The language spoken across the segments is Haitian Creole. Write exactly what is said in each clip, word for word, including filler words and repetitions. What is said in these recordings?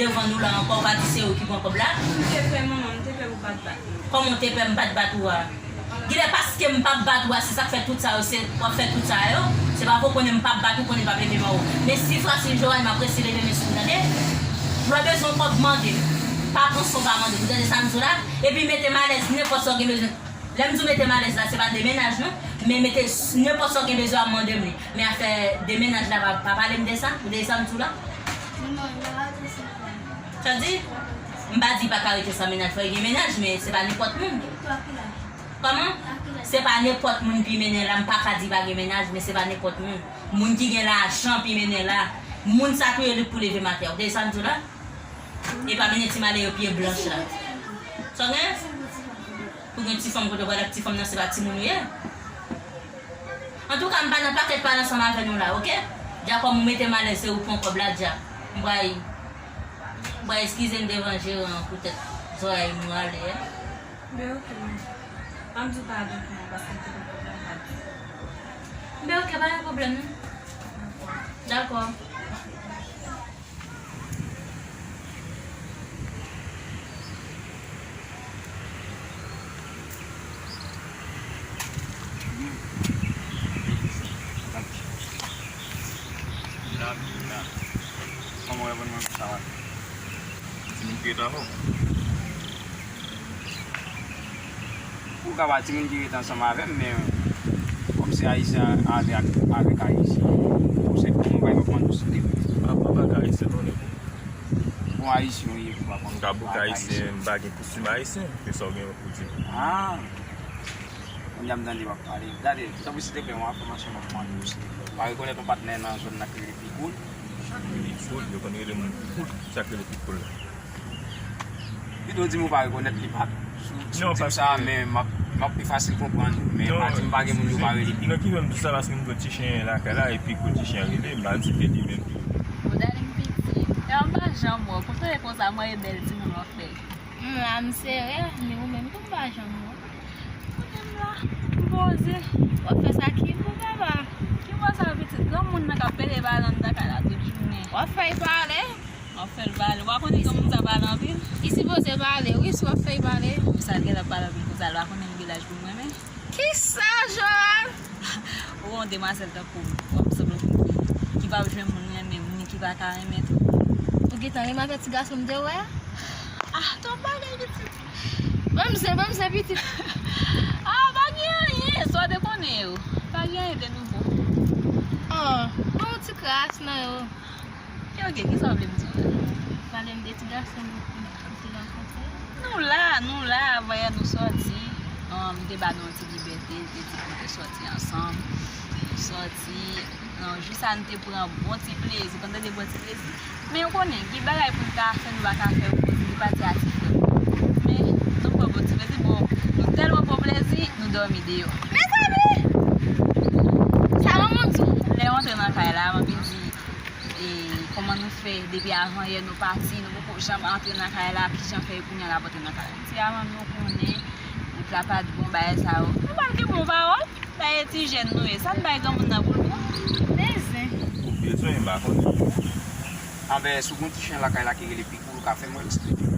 Devan nou la ankò, w pa di se ou ki pran kòb la? M te pè, manman, m te pè pou w pa t bat mwen. Kòman w te pè m pa t bat ou a? Genlè paske m p ap bat ou a, se sa k fè tout sa yo, se w ap fè tout sa yo. Se pa fò konnen m p ap bat ou, konnen m p ap leve men ou. Men si Francine Joanne, m ap resi leve men sou ou, tande? Lè w bezwen yon kòb, mande m. Pa pran san w pa mande m. Ou tande sa m di w la? Epi mete m alèz, nenpòt sa w gen bezwen. Lè m di w mete m alèz la, se pa de mennaj non, men mete s-, nenpòt sa w gen bezwen ap mande m li. Men afè de mennaj la, pa, pa pale m de sa, ou tande sa m di w la? Manman, m pa rete san mennaj. Sa w di? M pa di pa ka rete san mennaj, fò l gen mennaj, men se pa nenpòt moun. Kòman? Se pa nenpòt moun ki mennen la, m pa ka di pa gen mennaj, men se pa nenpòt moun. Moun ki gen lajan ki mennen la. Moun sa touye li pou leve maten. Ou tande sa m di w la? E pa mennen ti malere pye blanch la. Sa w gen? Pou gen ti fanm kote w pral ak ti fanm nan, se pa timoun ou ye. Antouka, m pa nan pakèt pale ansanm avè nou la, oke? Dja kòm ou mete m alèz, se ou pran kòb la, dja. M pral, m pral eskize m devan jeran an poutèt zòrèy nou ale, eh. Ben, oke, men. Ban m di w padon pou mwen, paske m te pran kòb la, m pa di. Ben, oke, pa gen pwoblèm, non. Dakò. Kòman w reponn mwen konsa, wa? Timoun ki rete avè w? Ou ka pa timoun ki rete ansanm avè m, men kòm se ayisyen avè, avèk ayisyen, ou se pou mwen pa mande w si te vre. Apa pa ka ayisyen, non, nèg. Bon, ayisyen ou ye, pou pa konn. M ka bouk ayisyen, m pa gen kostim ayisyen, se sa w gen pou di. Ah. Kounye a m tande w ap pale. Gade, tanpri, silteplè, yon enfòmasyon m ap mande w, silteplè. Ou pa rekonèt yon patnè nan zòn nan ki rele Pigoul? Pigoul, yo konn rele moun Pigoul. Sa k rele Pigoul la? Pito di m ou pa rekonèt li, pa sou, sou di m sa, men m ap, m ap pi fasil konprann ou. Men pa di m pa gen moun yo pa rele Pigoul. Non, ki fè m di sa, paske m gen yon ti chen lakay la, e Pigoul ti chen an rele, m pa di se li menm. Ou dale m piti. E m pa janm wè w. Kontre konsa, mwen e bèl timoun w ap fè. M la, m serye, men ou menm tou m pa janm wè w. Kote m la? M poze. W ap fè sa ki pou papa? Ki mò sa pitit? Granmoun nan k ap pete pale anndan kay la tout jounen. W ap fè l pale? W ap fè l pale. W pa konnen granmoun sa pale anpil? Li sipoze pale, wi, si w ap fè l pale. Sa l genlè ap pale anpil konsa, l pa konnen m gen laj pou m renmen? Kisa, Joanne? Ou wè yon demwazèl tankou w, w ap sanble yon moun ki, ki p ap jwenn moun renmen, moun ki pa ka renmen tou. Ou gentan renmen avèk ti gason m te wè a? Ah, twòp bagay, pitit. Ban m zen, ban m zen, pitit. Ah, pa gen anyen, sa w te konnen yo. Pa gen anyen de nouvo. Ah, ban yon ti kras nan yo. Ke oke, kisa w vle m di w la? Pale m de ti gason m ou te rankontre. Nou la, nou la, avanyè nou sòti. Ahn, m te ba nou yon ti libète, m te di nou te sòti ansanm. Nou sòti, ahn, jou sa nou te pran bon ti plezi, konn tande bon ti plezi. Men ou konnen, gen bagay pou n ta fè, nou pa ka fè yo, kote li pati a ti frè m. Men, nou pran bon ti plezi, bon, nou tèlman pran plezi, nou dòmi deyò. Mezanmi! Sa manman m di w? Lè yo antre nan kay la, manmi di, E kòman nou fè? Depi avanyè nou pati, nou poko janm antre nan kay la, kijan fè kounye a n ap antre nan kay la? M di, a manmi, ou konnen, wout la pa t bon, bagay sa yo. Nou pa t gen bon pawòl, bagay ti jèn nou ye, sa n bay granmoun nan pou l pran? Men zen. Ou bezwen, m pa konnen. Anben, si w gen yon ti chen lakay la ki rele Pou w ka fè mwen eksplike.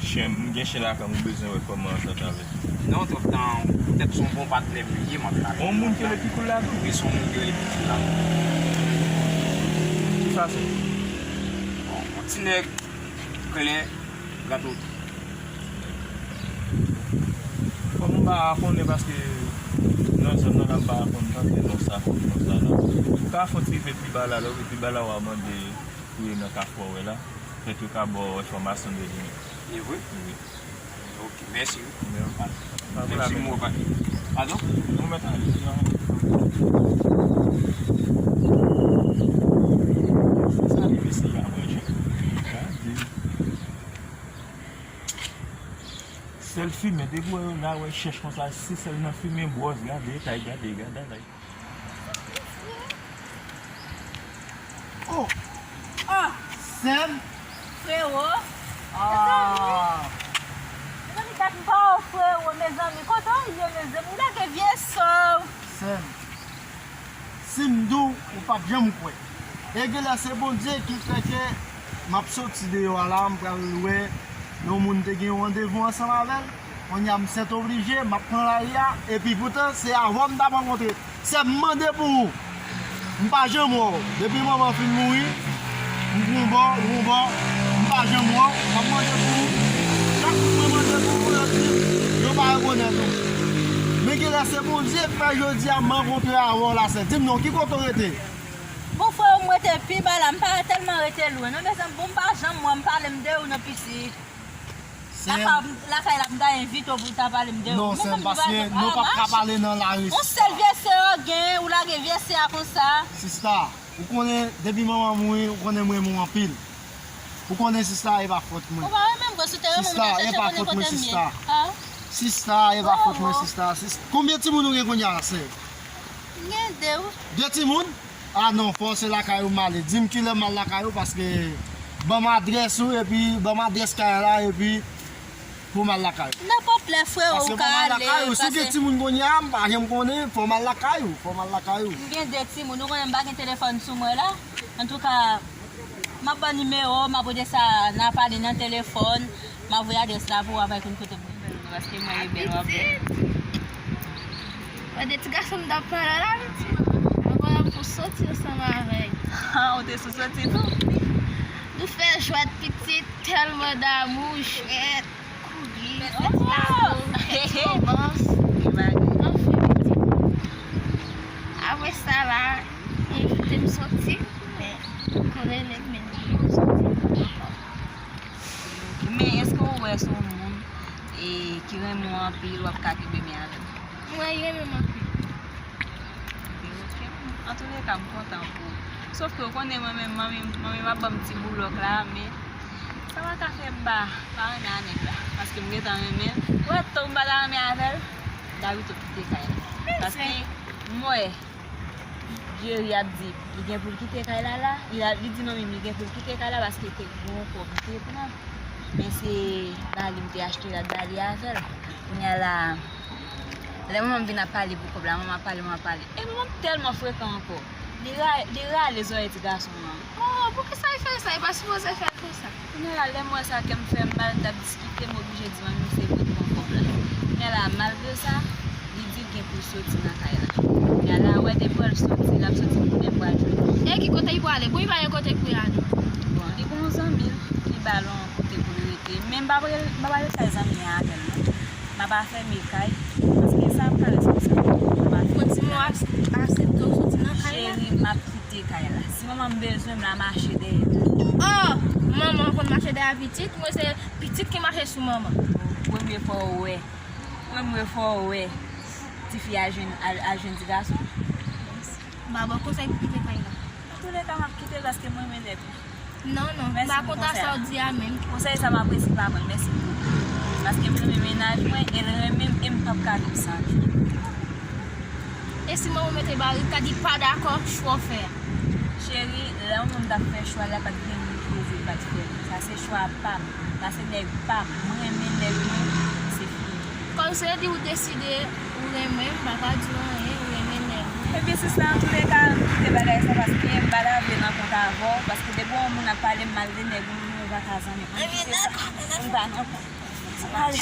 Chen, m gen chen lakay m, ou bezwen wè kòman antant avè l? Non, twòp tan, poutèt se yon bon patnè m li ye, m ap travay. On moun ki rele Pigoul la tou? Wi, se yon moun ki rele Pigoul la. Ki fason? Bon, yon ti nèg klè, granmoun. Kòm m pa konnen, paske nan zòn nan la, m pa konn tande non sa, non sa la. Ou ka fè yon ti rive pi ba la, lè w rive pi ba la, w a mande pou yo nan kafou a w la. Pèt yo ka ba w enfòmasyon de li menm. E vre? Wi. Ok, mèsi wi. Men, pa, pa menm si m wè pa. Padon? Nou mèt ale. Sa li mesye a manje. Gade. Sèl fimen, depi w wè yo la, wè chèch konsa, se sèl nan fimen, bwòs, gade, kay, gade, gade, gade. Oh! Ah! Sè m! Frewo! Ah! Mezanmi, mezanmi, dat m pa wè w, frewo, mezanmi. Kote w ye, mezanmi? Gade vye sè w! Sè m, si m di w, ou p ap janm kwè. E genlè se Bondye ki fè ke M ap soti deyò a la, m pral wè yon moun te gen yon randevou ansanm avè l. Kounye a m sètoblije, m ap pran lari a, epi poutan se avè w m t ap rankontre. Sè m mande pou ou, m pa janm wè w. Depi manman fin mouri, m gon bò, ou gon bò, m pa janm wè w, m ap mande pou ou. Chak moun mwen mande pou ou, yo di m yo pa rekonèt ou. Men genlè se Bondye k fè jodi a m rankontre avè w la, sè. Di m non, ki kote w rete? Bon, frè, m rete pi ba la, m pa tèlman rete lwen non, men bon, m pa janm wè w, m pale m de ou non, pitit. Lakay, lakay la, m ta envite w pou w ta pale m de ou. Non, sè m, paske nou p ap ka pale nan lari. Yon sèl vye sè w gen, ou lage vye sè a konsa. Sista, ou konnen, depi manman mouri, ou konnen m renmen w anpil. Ou konnen, sista, e pa fòt mwen. Ou pa renmen m vre, si w te renmen m, ou ta chèche konnen kote m ye. Sista, e pa fòt mwen, sista. Konbyen timoun ou gen kounye a, sè? M gen de, wi. De timoun? Ah non, fò w se lakay ou m ale. Di m kilè m al lakay ou, paske ban m adrès ou, epi ban m adrès kay la, epi pou m al lakay ou. Nenpòt lè, frè, ou ka ale. Paske fò m al lakay ou. Si w gen timoun kounye a, m pa janm konnen, fò m al lakay ou, fò m al lakay ou. M gen de timoun, ou konnen m pa gen telefòn sou mwen la. Antouka, m ap ban nimewo, m ap rete sa, n a pale nan telefòn, m ap voye adrès la pou w, avè konn kote pou w, paske mwen e bèl w ap bèl. Mwen de ti gason m t ap pale la, pitit. Mwen konnen pou soti ansanm avè l. Ha, ou te sou soti tou? Nou fè jwèt pitit, tèlman damou, jwèt, kouri, fè ti lakou, fè ti romans. Anfen, pitit. Apre sa la, li envite m soti, men konnen nèg men li soti ankò. Men èske ou wè se yon moun e, ki renmen w anpil, w ap ka kenbe men avè l? Mwen, li renmen m anpil. Ok, ok. Antouleka, m kontan pou ou. Sòf ke ou konnen mwen menm, manmi, manmi m ap ban m ti boulòk la, men sa pa ka fè m pa, pa renmen a nèg la. Paske m gentan renmen l. Ou wè, tankou m pa ta renmen avè l, David t ap kite kay la. Paske m wè Jerry ap di li gen pou l kite kay la la, li, li di manmi m li gen pou l kite kay la paske te gen yon kòb li te pran. Men se ba li m te achte l ap ba li avè l. Kounye a la, lè manman m vin ap pale pou kòb la, manman ap pale, manman ap pale. E manman m tèlman frekan ankò. Li ra-, li rale zòrèy ti gason an. Oh, poukisa li fè sa? Li pa sipoze fè l konsa. Kounye a la, lè m wè sa, kè m fè m mal, m t ap diskite, m oblije di manmi m se vre l pran kòb la. Kounye a la, malgre sa, li di l gen pou l soti nan kay la. Kounye a la, wè depi w wè l soti, l ap soti pou men pral jwenn. E ki kote li prale? Bon, li pa gen kote pou l ale. Bon, li gon zanmi l ki ba l yon kote pou l rete. Men m pa prale, m pa prale fè zanmi an avè l non. M ap afèmen kay, paske sa ap parèt konsa. M ap afèmen. Bon, di m w ap aksepte w soti nan kay la? Cheri, m ap kite kay la. Si manman m bezwen m la, mache dèyè. Oh! Manman konn mache dèyè pitit? Mwen se pitit ki mache sou manman. Premye fwa ou wè. Premye fwa ou wè tifi a jwenn, al, al jwenn ti gason? M pa ba w konsèy pou kite kay la. Antouleka, m ap kite l paske m renmen nèg la. Non, non, m pa kontan sa w di a menm. Konsèy sa m apresye pa pran l, mèsi pou ou. Paske m renmen mennaj mwen, e l renmen m, e m p ap ka viv san li. E si manman w mete bari, ta di pa dakò chwa w fè a? Cheri, lè yon moun t ap fè chwa, l pa t gen moun ki te di l pa t fè l. Sa se chwa pa m. Sa se nèg pa m. Mwen renmen nèg mwen, se fini. Kòm se di ou deside, ou renmen m, m pa ka di w anyen, ou renmen nèg ou. Ebyen, sista, antouleka, m kite bagay sa paske m pa ta vle nan kont avè w, paske depi yon moun ap pale m mal de nèg, mwen menm, mwen pa ka zanmi. Ann kite sa. M pa nan kont. Ale.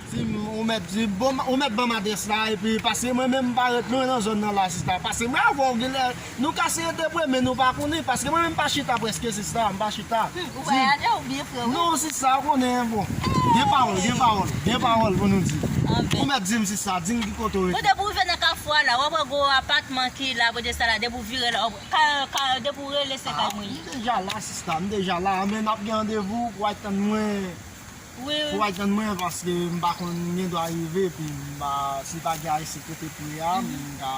Di m, ou mèt di, bon, ou mèt ban m adrès la, epi paske mwen menm m pa ret lwen nan zòn nan la, sista. Paske mwen avè w, genlè, nou ka se rete pre, men nou pa konnen, paske mwen menm m pa chita prèske, sista, m pa chita. Hmm, ou vwayaje ou byen, frè, wi. Non, sista, ou konnen, bon. Gen pawòl, gen pawòl, gen pawòl pou nou di. Ou mèt di m, sista, di m ki kote w rete. Bon, depi w rive nan kafou a la, w ap wè gwo apatman ki la, kote sa la, depi w vire la, w ap, ka, ka, depi w rele, se kay mwen ye. M deja la, sista, m deja la, men n ap gen randevou pou w al tann mwen. Pou w al tann mwen, paske m pa konn, m gen dwa rive, epi m pa, si pa gen ayisyen kote pou ye a, m ka,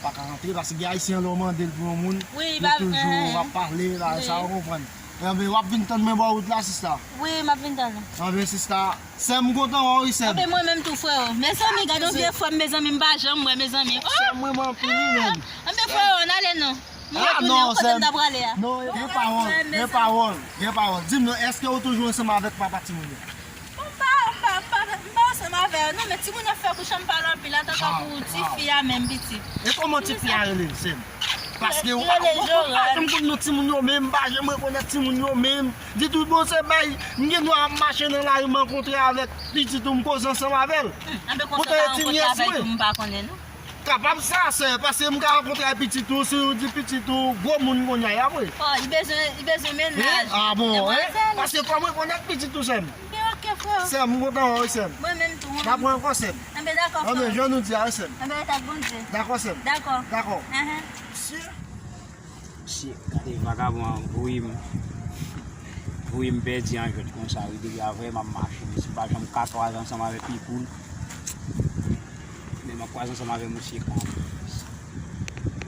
pa ka rantre, paske gen ayisyen lè w mande l pou yon moun, yo toujou ap pale, bagay sa, ou konprann. Enben, w ap vin tann mwen bò wout la, sista? Wi, m ap vin tann ou. Enben, sista, sè m, m kontan wè w, wi, sè m. Enben, mwen menm tou, frè o. Mezanmi, gade yon vye frè m, mezanmi, m pa janm wè, mezanmi. Sè m, mwen, mwen anpil, wi, menm. Enben, frè o, ann ale non. M retounen, ou kote m ta prale a? Non, gen pawòl, gen pawòl, gen pawòl. Di m non, èske ou toujou ansanm avèk papa timoun yo? Bon, m pa, m pa, m pa, m pa ansanm avè yo non, men timoun yo fè kouch an m pale anpil, antanke pou tifi a menm pitit. E kòman tifi a rele, sè m? Paske ou pa janm konn non timoun yo menm, m pa janm rekonèt timoun yo menm. Di tout bon se bay, m gen dwa ap mache nan lari, m rankontre avèk pitit ou, m koze ansanm avè l. Poutan e ti nyès mwen. Kapab sa, sè, paske m ka rankontre ak pitit ou, si ou di pitit ou, gwo moun kounye a, y ap wè. Oh, li bezwen, li bezwen mennaj. Ah bon, hein? Paske kòm rekonèt pitit ou, sè m. Sè m, m kontan wè w, sè m. Mwen menm tou. N ap wè ankò, sè m. Anben, dakò, frè m. Anben, jan nou di a, wi, sè m. Anben, rete ak Bondye. Dakò, sè m. Dakò. Dakò. Enhen. Mesye. Mesye, gade vagabon an, voye m, voye m pèdi an jwèt konsa, wi, depi avè m ap mache, mesye, m pa janm ka kwaze ansanm avèk li pou l. Men m ap kwaze ansanm avè misye kanmenm.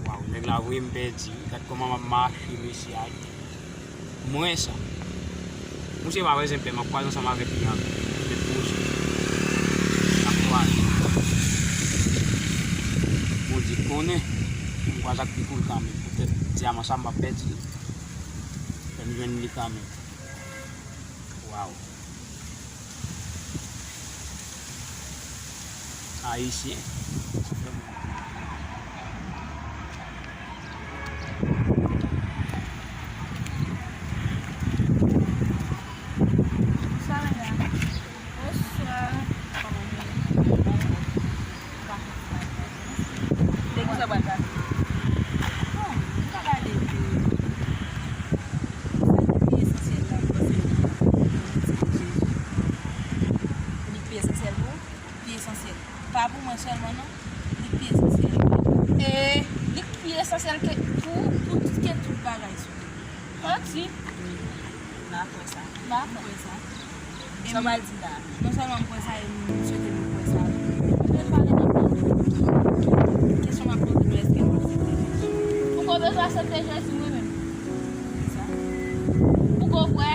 Waw, nèg la voye m pèdi, wi, gad kòman m ap mache, mesye, ay. Mwen sa. Misye pa bezwen pè, m ap kwaze ansanm avèk li an. Met poze. M ap kwaze. Bondye konnen. M kwaze ak pi koul kanmenm. Poutèt dyaman sa m p ap pèdi l. Fè m jwenn li kanmenm. Waw. Ayisyen. Bonswa, medam. Bonswa. Kòman nou ye? Nèg ki sa pral pase? Bon, m ta pale de sa ki pi esansyèl la, se Jezi. Li pi esansyèl pou ou? Pi esansyèl. Pa pou mwen sèlman, non. Li pi esansyèl. E li pi esansyèl ke pou, pou tout, ke tout bagay sou tè. Manti. M pa kwè sa. M pa kwè sa. Sa w pral di la? Non sèlman m kwè sa, e m swete nou kwè sa. Ann pale nan kesyon m ap poze nou, èske nou aksepte Jezi? Poukò w bezwen aksepte Jezi, mwen menm? Poukò w kwè?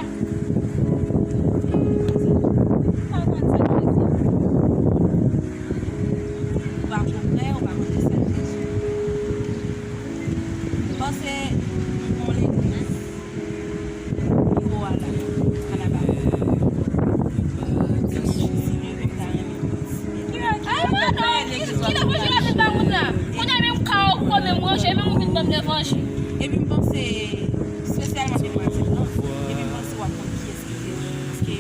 M pa konn sa k vle di. Ou pa ko kwè, ou pa konn sa k vle di. M panse yon legliz ki wo a la, Alabama. Ay, mwen non, ki levanjil la vin ba moun la? Kounye a menm ka w kò menm ranje, menm ou vin ban m levanjil. Epi m panse, espesyalman demwazèl lan, epi m panse w ap konn kiyès ki te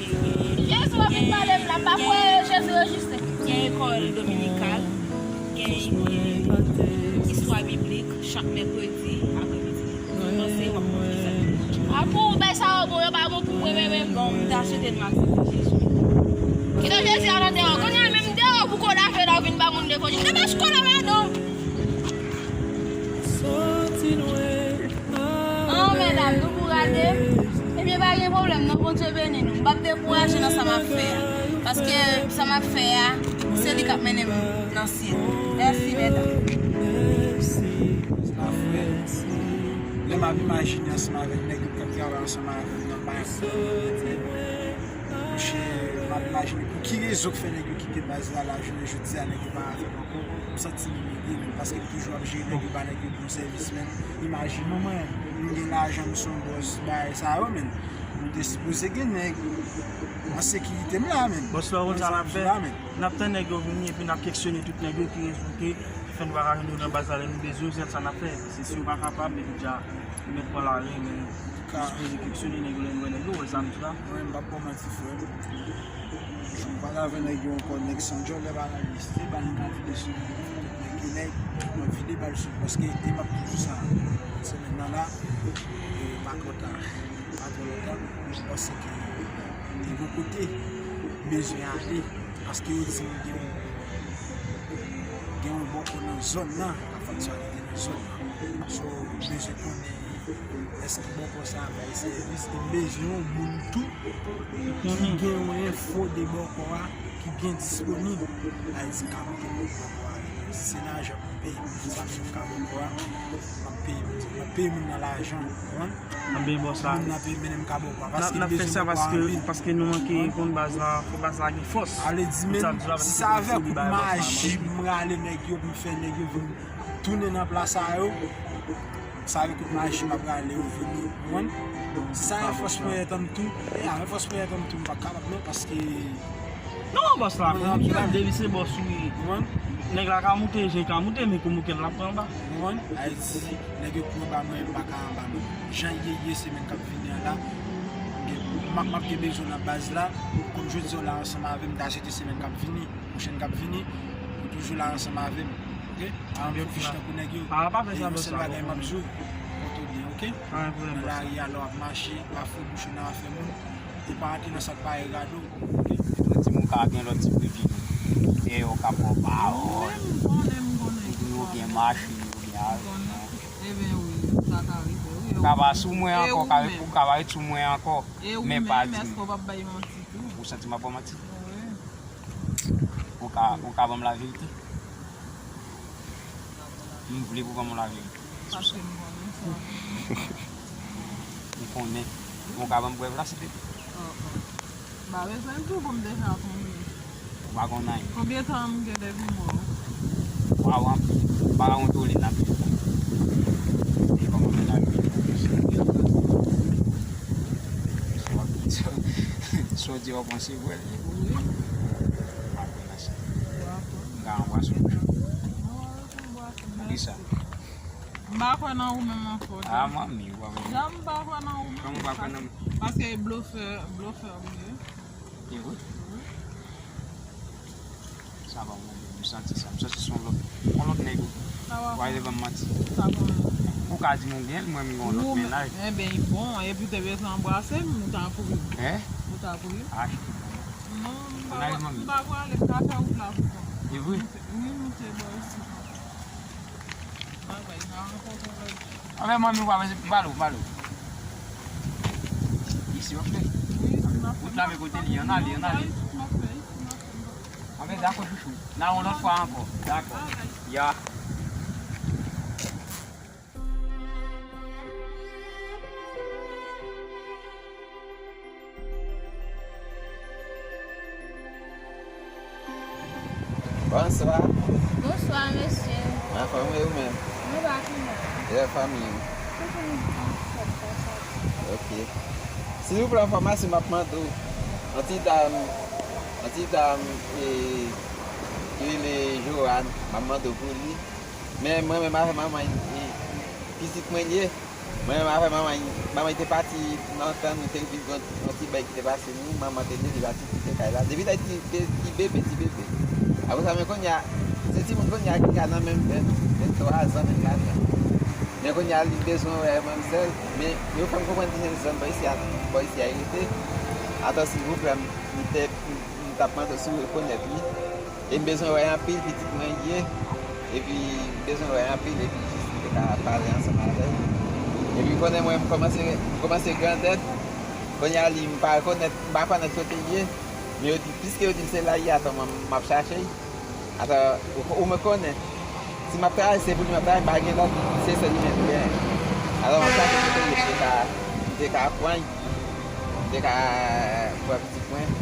Jezi w ap vin pale m la, m pa kwè Jezi egziste. Gen ekòl dominikal, gen istwa biblik chak mèkredi aprèmidi. Mwen panse w ap konn kisa ki bon. A pou bagay sa yo bon, yo pa bon pou mwen menm menm. Bon, m ta swete nou aksepte Jezi. Kite Jezi a nan deyò. Kounye a menm deyò pou kola fè la w vin ba moun levanjil. Te mèch kola madan. An, medam, nou pou rate. Ebyen, pa gen pwoblèm, non, Bondye beni nou. M p ap dekouraje nan sa m ap fè a. Paske sa m ap fè a, se li k ap mennen m nan syèl. Mèsi, medam. Sa frè, lè m ap imajine ansanm avèk nèg yo k ap travay ansanm avè m nan bay. Monchè, m ap imajine pou ki rezon k fè nèg yo kite baz la, la jounen jodi a, nèg yo pa avè m ankò. M santi m imilye, menn, paske m toujou ap jere nèg yo, ba nèg yo bon sèvis, menn. Imajine w, mwen, m gen lajan, m se yon bòs, bagay sa yo, menn. M te sipoze gen nèg an sekirite m la, menn. Bòs la, w konn sa n ap fè? N ap tann nèg yo vini, epi n ap keksyone tout nèg yo ki rezon ke fè n pa ka jwenn yo nan baz la, lè nou bezwen yo, se sa n ap fè. Se si yo pa kapab, epi dja, yo mèt pran lari, men, sipoze keksyone nèg yo, lè n wè nèg yo, wè sa m di la. Mwen, m p ap ba w manti, frè m. Jou m pale avè nèg yo ankò, nèg San Djòlè pa nan lis, se bal m ka vide sou yo, nèg yo, nèg, m ap vide bal sou yo, paske e m ap di w sa, semèn nan la, e pa twò ta, pa twò lontan, m panse ke e gon kote m bezwen ale, paske yo di m gen yon, gen yon bòkò nan zòn nan, aktyalite nan zòn nan. So, m bezwen konnen Èske bòkò sa a bay sèvis? E m bezwen yon moun tou ki gen yon enfo de bòkò a, ki byen disponib. Sa vle di, m ka monte bòkò a. Si se lajan pou m peye moun sa m ka bòkò a, m ap peye moun. M ap peye moun nan lajan, ou konprann? Moun nan peye, mennen m ka bòkò a. Paske m bezwen bòkò a anpil. Paske nou manke konn baz la, fò baz la gen fòs. Sa vle di, menm si se avèk kout maji m rale nèg yo, pou m fè nèg yo vin tounen nan plas a yo, sa vle kout maji m ap rale yo vini, ou konprann? Si sa yon fòs ponyèt an m tou, e a, yon fòs ponyèt an m tou, m pa kapab non, paske Non, bòs la, mwen, depi se bòs ou ye. Nèg la ka moute, jan l ka moute, men kou moute l ap pran anba. Konprann? Ayiti, nèg yo pran anba, mwen, m pa ka anba, non. Jan ye ye, semèn k ap vini an la, m, m ap gen bezwen nan baz la. Kòm jodi a w la ansanm avè m, m ta swete semèn k ap vini, pwochèn k ap vini, ou toujou la ansanm avè m. Oke? Pa antre fififi tankou nèg yo. E yon sèl bagay m ap di w, pòte w byen, oke? Nan lari a, lè w ap mache, pa foure bouch ou nan afè moun. Ou pa antre nan sa k pa egale w. Ou di moun ka gen lòt ti prejije. E yo ka pran pawòl. Ou di yo gen machin, yo gen avyon. Ebyen wi, sa ka rive wi. Ou ka pa sou mwen ankò, ou ka ret sou mwen ankò. Men pa di m. Èske w p ap bay manti tou? Ou santi m ap ba w manti? Wi. Ou ka, ou ka ban m laverite? M vle pou ban m yon laverite. Paske m konnen sa. M konnen. Bon, ou ka ban m prèv la, silvouplè? Oh, oh. M pa bezwen l tou pou m deja konnen. Ou pa konn anyen. Konbyen tan m gen depi m wè w? Waw, anpil. M pa ka kontwole l anpil. E kòman mennaj ou ye? Sa w ap di, sa w di w ap panse vre. Wi. M pa konn anyen. M ka anbrase w. Poukisa? M pa kwè nan ou menm ankò. Ah, manmi, ou pa kwè nan mwen. Janm pa kwè nan ou menm. Kòman ou pa kwè nan mwen? Paske blofè, blofè ou ye. E vre? Wi. Sa pa bon, m santi sa. M santi se yon lòt, yon lòt nèg ou. Sa pa bon. Ou pa vle ban m manti. Sa pa bon. Ou ka di m ou gen l, mwen m gen yon lòt mennaj. Enben, bon, epi w te bezwen anbrase m, ou ta kouri. Hein? Ou ta kouri. Ah, non, m pa, m pa prale, m ka fè wout la pou kò m. E vre? Wi, moute bò isi. Anben, manmi, w pa bezwen, m pale w, m pale w. Isi, w ap fè? Wi, m ap fè. Wout la, men kote li ye, ann ale, ann ale. Anben, dakò, chouchou. N a wè yon lòt fwa ankò. Dakò. Ya. Bonswa. Bonswa, mesye. Anfòm, e ou menm? Mwen pa pi mal. E fanmi w? Tout moun anfòm, pa sa. Ok. Silvouplè, enfòmasyon m ap mande w. Yon ti dam, yon ti dam, e, ki rele Joanne, m ap mande w pou li. Men mwen menm avè manman, e, pitit mwen l ye. Mwen menm avè manman, manman te pati lontan, nou te vin gen yon ti bèy ki te pase nou, manman te leve l, li pati kite kay la. Depi lè ti, ti, ti bebe, ti bebe. Apre sa, men kounye a, se timoun kounye a ki ka nan menm ven, venntwa zan, vennkat zan. Men kounye a, li bezwen wè manmzèl, men yo fè m konprann ki se zòn bò isi a, bò isi a li rete. Atò, silvouplè, m, m te, m, m t ap mande w si w rekonèt li. E m bezwen wè anpil pitit mwen ye. Epi m bezwen wè anpil epi jis m te ka pale ansanm avè l. Epi konnen mwen m kòmanse, m kòmanse grandèt. Kounye a li m pa rekonèt, m pa konèt kote l ye. Men yo di, piske yo di m se la l ye, atò mwen m ap chache l. Atò, ou, ou mwen konnen. Si m ap travay, se pou li m ap travay, m pa gen lòt, se sèl li menm m genyen. Alò, m ap chache kote l ye, m te ka, m te ka pran l, m te ka pran pitit mwen.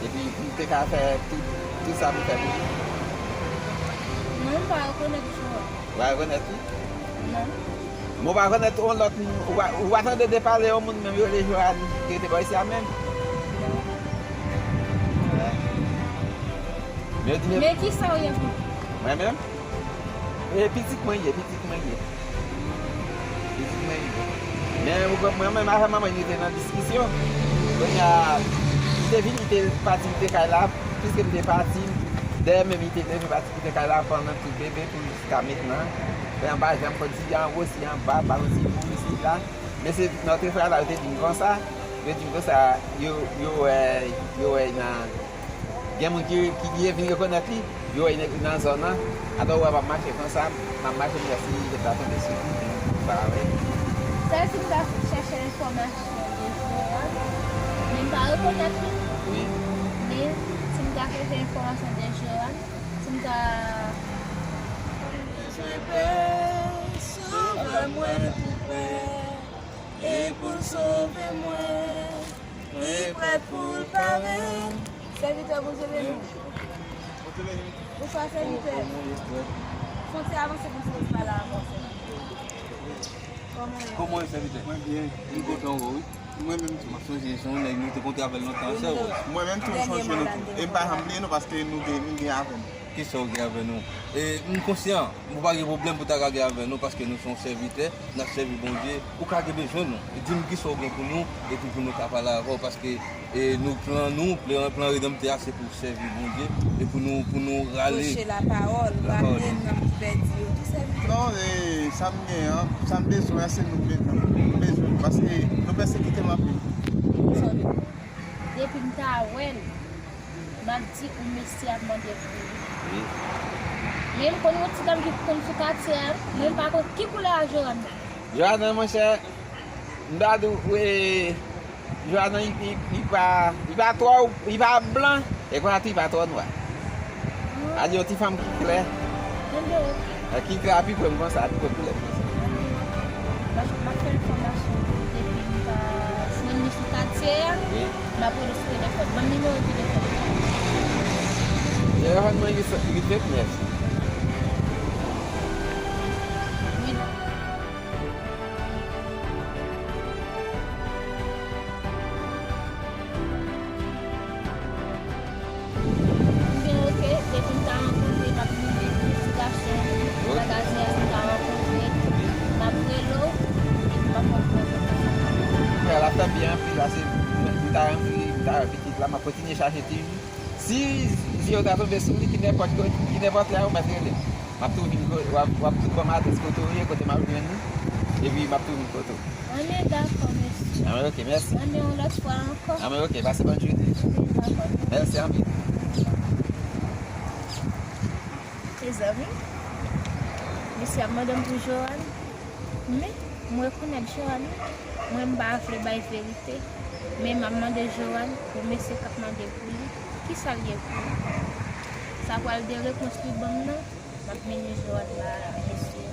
Epi, m te ka fè tout, tout sa pou fè pou li. Non, m pa rekonèt Joanne. Ou pa rekonèt li? Non. Men w pa rekonèt yon lòt moun, ou pa, ou pa tande de pale yon moun menm yo rele Joanne ki rete bò isi a menm? Non. Men yo di men. Men kisa w ye pou? Mwen menm? E pitit mwen ye, pitit mwen ye. Pitit mwen ye. Men ou konprann, mwen menm avè manman li te nan diskisyon. Kounye a, li te vini, li te pati kite kay la, piske li te pati, dèyè menm li te leve pati kite kay la pandan ti bebe pou jiska mentnan. Kounye a m pa janm konn si li anwo, si li anba, m pa konn si li mouri, si li la. Men se nan te frè la, yo te di m konsa, yo di m konsa, yo, yo wè, yo wè nan Gen moun ki, ki, ki vin rekonèt li, yo wè nèg nan zòn nan. Atò, ou wè m ap mache konsa, m ap mache, m wè si nèg la tonbe sou li, men m pa wè. Sèl si m ta chèche enfòmasyon de Joanne, men m pa rekonèt li. Wi. Men si m ta chèche enfòmasyon de Joanne, si m ta bezwen pè, sovè mwen tou prè. E pou l sove mwen, li prèt pou l parèt. Sèvitè, Bondye beni w. Bonswa, sèvitè. Fè yon ti avanse pou m, si w pale avè w, sèvitè. Kòman w ye? Kòman w ye, sèvitè? Mwen byen. M kontan wè w, wi. Mwen menm tou, m ap sonje se yon nèg nou te kontre avè l lontan, sè Rose. Mwen menm tou, m sonje nou tou. E m pa janm bliye nou paske nou gen, nou gen avè nou. Kisa w gen avè nou? E, m konsyan, ou pa gen pwoblèm pou ta ka gen avè nou, paske nou se yon sèvitè, n ap sèvi Bondye. Ou ka gen bezwen nou. E di m kisa w gen pou nou, epi pou nou ka pale avè w, paske, e, nou, plan nou, plan, plan redanmtè a, se pou sèvi Bondye, e pou nou, pou nou rale. Preche lapawòl, rale nanm ki pèdi yo, tou sèvitè. Non, e, sa m gen an, sa m bezwen an, se nou k bezwen, nou bezwen, paske nou pèsekite m anpil. Depi m ta wè l, m ap di yon mesye ap mande pou li. Wi. Men m konn yon ti dam ki konn sou katye a, men m pa konn ki koulè a Joanne nan. Joanne nan, monchè, m ta di w, e, Joanne nan, li, li, li pa, li pa twò, li pa blan, e konsa tou, li pa twò nwa. A di yon ti fanm ki klè. Ki klè a pi pre m konsa, pi pre m koulè m konsa. M ap fè enfòmasyon depi m ta jwenn li sou katye a. Wi. M ap rele sou telefòn. Ban m nimewo telefòn. Telefòn mwen se uit vennèf. Wi. Ebyen, oke, depi m ta rankontre, m ap vin pou ti gason, bagay sa m ta rankontre, m ap rele w, epi m ap fè w konfyans. Frè, l ap fè byen anpil, paske m ta anvi, m ta pitit la, m ap kontinye chache toujou. Si zye w ta tonbe sou li, ki nenpòt kote, ki nenpòt lè, ou mèt rele m. M ap tou vin, w ap, w ap tou ban m adrès kote w ye, kote m ap jwenn ou, epi m ap tou vin kote w. Anben, dakò, mesye. Anben, oke, mèsi. Anben, yon lòt fwa ankò. Anben, oke, pase bòn jounen. Oke, dakò. Mèsi anpil. Mezanmi, mesye ap mande m pou Joanne. Men, m rekonèt Joanne, wi. Mwen, m pa vle bay verite. Men m ap mande Joanne pou mesye k ap mande pou li. Kisa l ye pou li? Sa pral de repons li ban m nan. M ap mennen Joanne ba mesye.